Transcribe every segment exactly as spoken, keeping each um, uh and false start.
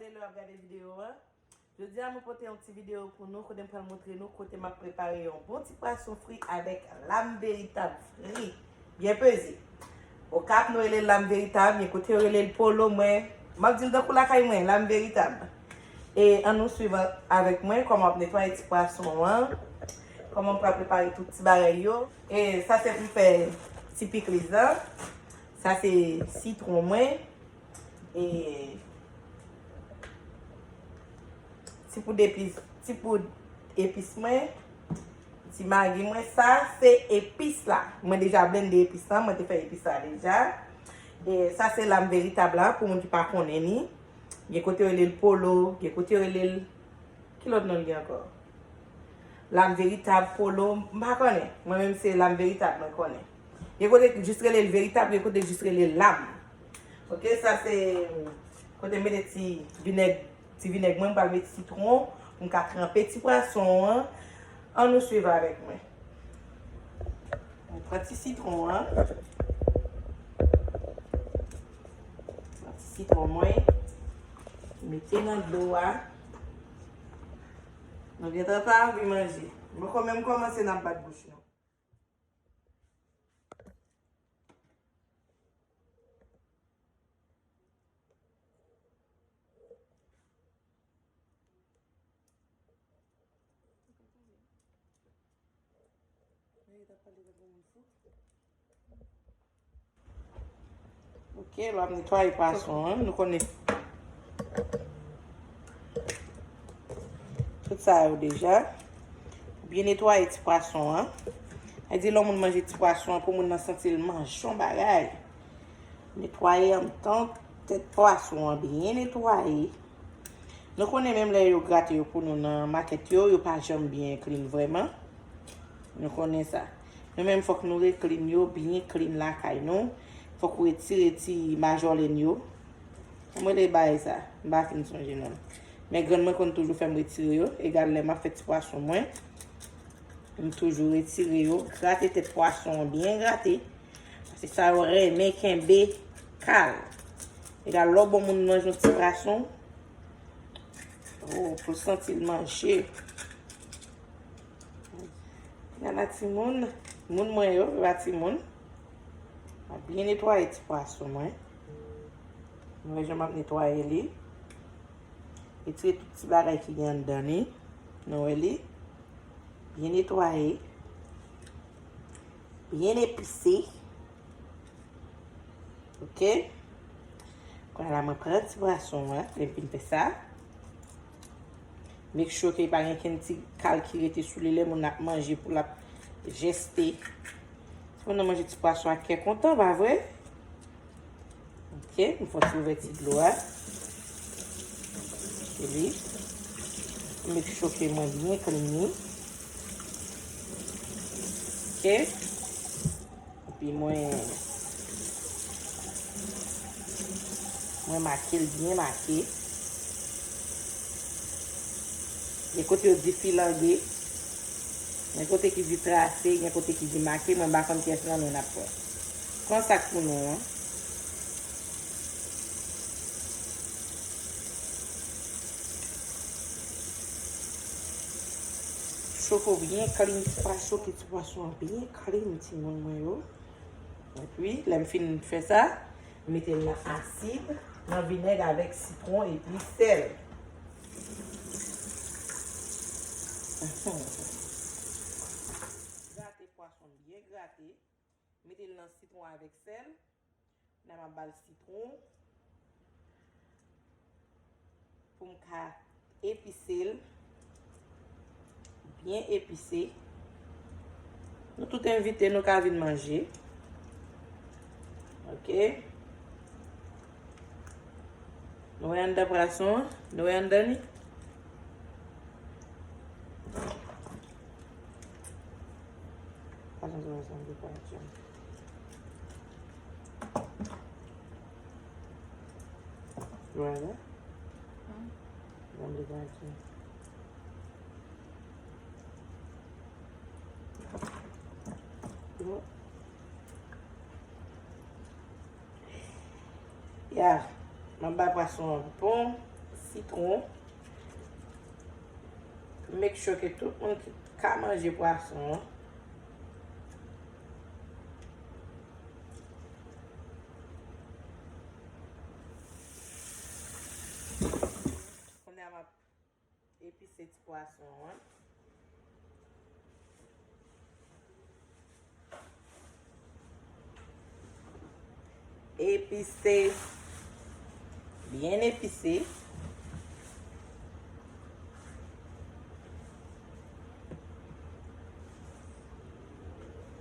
Lè w ap gade videyo a, jodi a mwen pote yon ti videyo pou nou kote m pral montre nou kote m ap prepare yon bon ti pwason fri avèk lam veritab fri. Byen peze. Okap, nou rele l lam veritab, gen kote yo rele l polo, mwen, m ap di l tankou lakay mwen, lam veritab. E ann nou swiv avèk mwen kòman m ap netwaye ti pwason an, kòman m pral prepare tout ti bagay yo. E sa se pou m fè ti pikliz la. Sa se sitwon mwen. E ti poud epis, ti poud epis mwen, ti magi mwen. Sa se epis la. Mwen deja blende epis la, mwen te fè epis la deja. E sa se lam veritab la, pou moun ki pa konnen ni. Gen kote yo rele l polo, gen kote yo rele l, ki lòt non l gen ankò? Lam veritab, polo, m pa konnen. Mwen menm se lam veritab mwen konnen. Gen kote ki jis rele l veritab, gen kote jis rele l lam. Oke, sa se kote m mete ti vinèg, ti vinèg mwen, m pral met sitwon pou m ka tranpe ti pwason an. Ann nou swiv avèk mwen. Mwen pran ti sitwon an. Pran ti sitwon mwen. Mete nan dlo a. Nou gentan pa anvi manje. Mwen kò menm kòmanse n ap bat bouch nou. Ok, l ap netwaye pwason an. Nou konnen tout sa yo deja. Byen netwaye ti pwason an. Sa di lè yon moun manje ti pwason an, pou moun nan santi l manje yon bagay. Netwaye anndan tèt pwason an, byen netwaye. Nou konnen menm lè yo grate yo pou nou nan makèt yo, yo pa janm byen clean vrèman. Nou konnen sa. Nou menm fòk nou re clean yo, byen clean lakay nou. Fòk ou retire ti majòlen yo. Kòman rele bagay sa? M pa fin sonje non l. Men grann mwen konn toujou fè m retire yo. Egal lè m ap fè ti pwason mwen. M toujou retire yo. Grate tèt pwason an byen grate. Paske sa yo renmen kenbe kal. Egal lè w bon moun manje yon ti pwason. Oh, pou l santi l manje. Gade la timoun. Moun mwen yo, yo pa timoun. M ap byen netwaye ti pwason mwen. Nou wè jan m ap netwaye li. Retire tout ti bagay ki gen anndan li. Nou wè li. Byen netwaye. Byen epise. Ok. Kounye a la, mwen pran ti pwason an, lè m fin fè sa. Make sure ke pa gen kenn ti kal ki rete sou li lè moun ap manje pou l ap jeste. Moun nan manje ti pwason ak kè kontan, pa vre? Ok, m fè ti ouvè ti dlo a. Epi, make sure ke mwen byen clean li. Ok. Epi mwen, mwen make l byen make. Gen kote yo di filange. Gen kote ki di trase, gen kote ki di make, mwen pa konn kiyès nan nou n ap pran. Pran sa k pou nou an. Chofo byen clean ti pwason, ke ti pwason an byen clean, timoun mwen yo. Epi, lè m fin fè sa, m mete nan asid, nan vinèg avèk sitwon epi sèl. Grate pwason byen grate. Mete l nan sitwon avèk sèl. Kounye a m ap ba l sitwon. Pou m ka epise l. Byen epise. Nou tout envite, nou ka vin manje. Ok. Nou wè anndan pwason an? Nou wè anndan li? Pwason sa, sa, sa, pwason. Voilà. Bon, dégagé. Bon. Ya, m ap bay pwason an bon sitwon. Make sure ke tout moun ki ka manje pwason an. Kounye a m ap epise ti pwason an. Epise. Byen epise.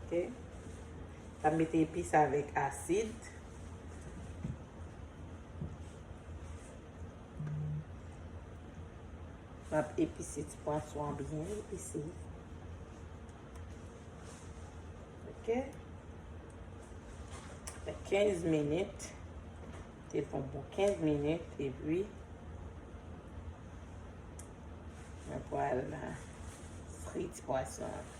Ok. Sa mete epis avèk asid. M ap epise ti pwason an byen epise. Ok. Fè kenz minit. Te pran pou kenz minit epi mwen pral fri ti pwason an.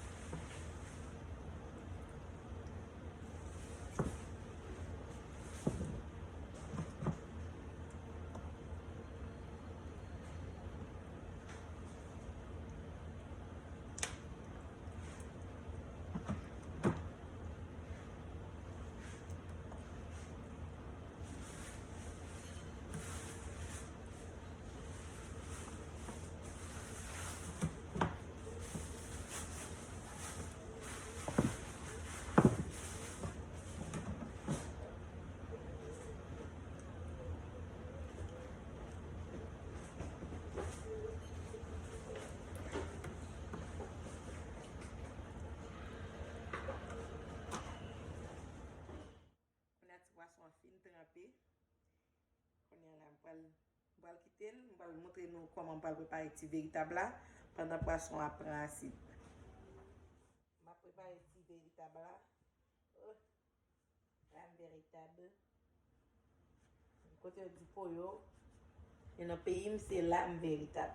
Kounye a ti pwason an fin tranpe. Kounye a la, m pral, m pral kite l, m pral montre nou kòman m pral prepare ti veritab la pandan pwason an ap pran asid. M ap prepare ti veritab la. Oh, lam veritab. Kote yo di po yo, e nan peyi m, se lam veritab.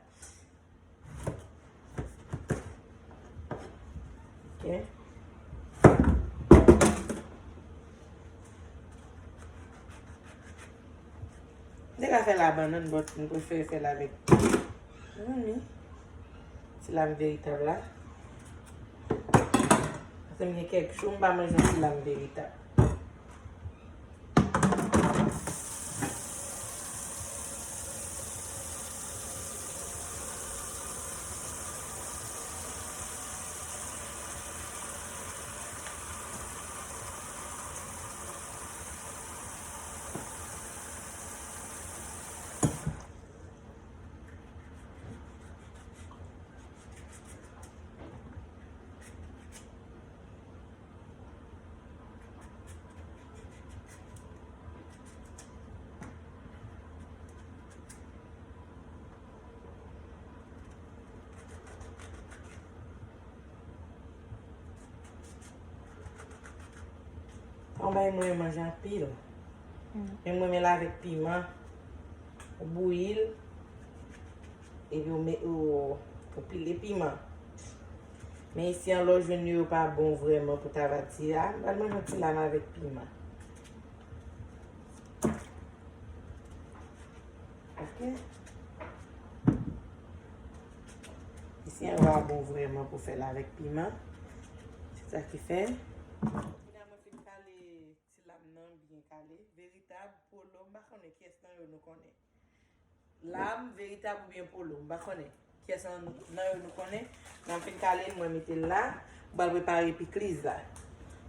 Ok. M te ka fè la bannann, but m prefere fè l avèk, hmm, ti lam veritab la. Paske m gen kèk jou m pa manje yon ti lam veritab. Yon bagay mwen manje anpil. Mm. Men mwen renmen l avèk piman. Ou bouyi l, epi ou met, ou, ou pile piman. Men isi an, lè w jwenn yo, yo pa bon vrèman pou tabati a. M pral manje yon ti lam avèk piman. Ok. Isi an pa bon vrèman pou fè l avèk piman. Se sa ki fè. Kounye a mwen fin kale ti lam nan byen kale. Veritab, Polo, m pa konnen kiyès nan yo nou konnen. Lam, Veritab oubyen Polo, m pa konnen. Kiyès nan, nan yo nou konnen? Nan m fin kale l, mwen mete l la. M pral prepare pikliz la.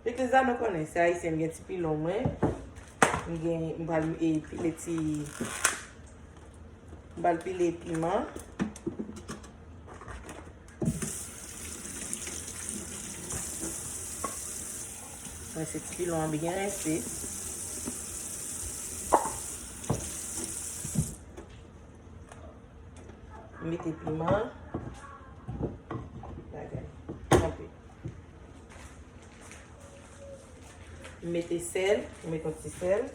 Pikliz la nou konnen, se ayisyen m gen ti pilon mwen. M gen, m pral, e, pile ti, m pral pile piman. Mwen se ti pilon an byen rense. M mete piman. Bagay. Kanpe. M mete sèl. M mete yon ti sèl.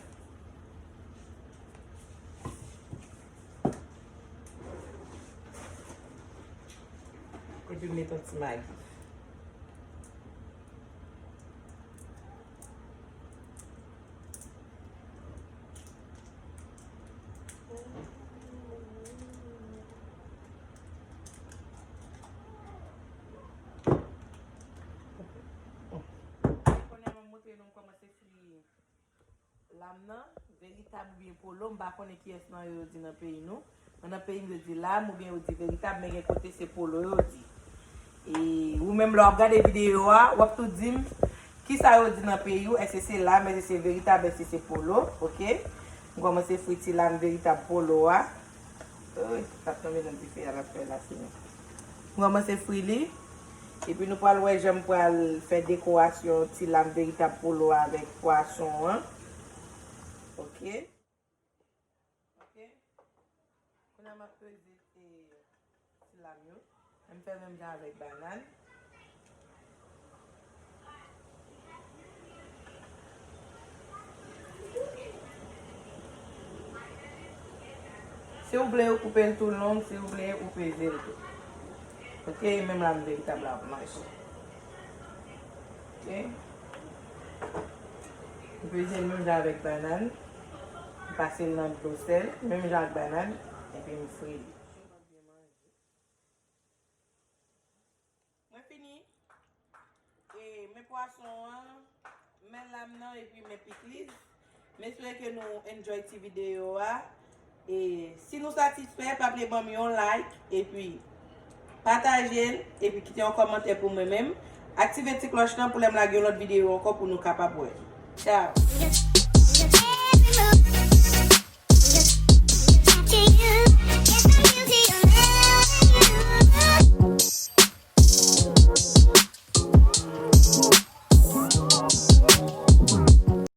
Epi m mete yon ti magi. Veritab oubyen polo, m pa konnen kiyès nan yo yo di nan peyi nou. Men nan peyi m yo di lam oubyen yo di veritab, men gen kote se polo yo di. E ou menm lè w ap gade videyo a, w ap tou di m kisa yo di nan peyi w, èske se lam, èske se veritab, èske se polo, oke? M kòmanse fri ti lam veritab polo a. Oy, l ap tonbe nan dife a, l ap fè la, Senyè. M kòmanse fri li. Epi nou pral wè jan m pral fè dekorasyon ti lam veritab polo avèk pwason an. Oke. Oke. Kounye a m ap peze, e, ti lam yo. M fè menm jan avèk banann. Si w vle, ou koupe l tou long, si w vle, ou peze l tou. Oke, menm lam veritab la ap mache. Oke. M peze l menm jan avèk banann. M pase l nan dlo sèl, menm jan ak banann, epi m fri li. Mwen fini. E men pwason an, men lam nan, epi men pikliz. M espere ke nou enjoy ti videyo a. E si nou satisfè, pa bliye ban m yon like, epi pataje l, epi kite yon kòmantè pou mwen menm. Aktive ti klòch lan pou lè m lage yon lòt videyo ankò pou nou kapab wè. Tchao!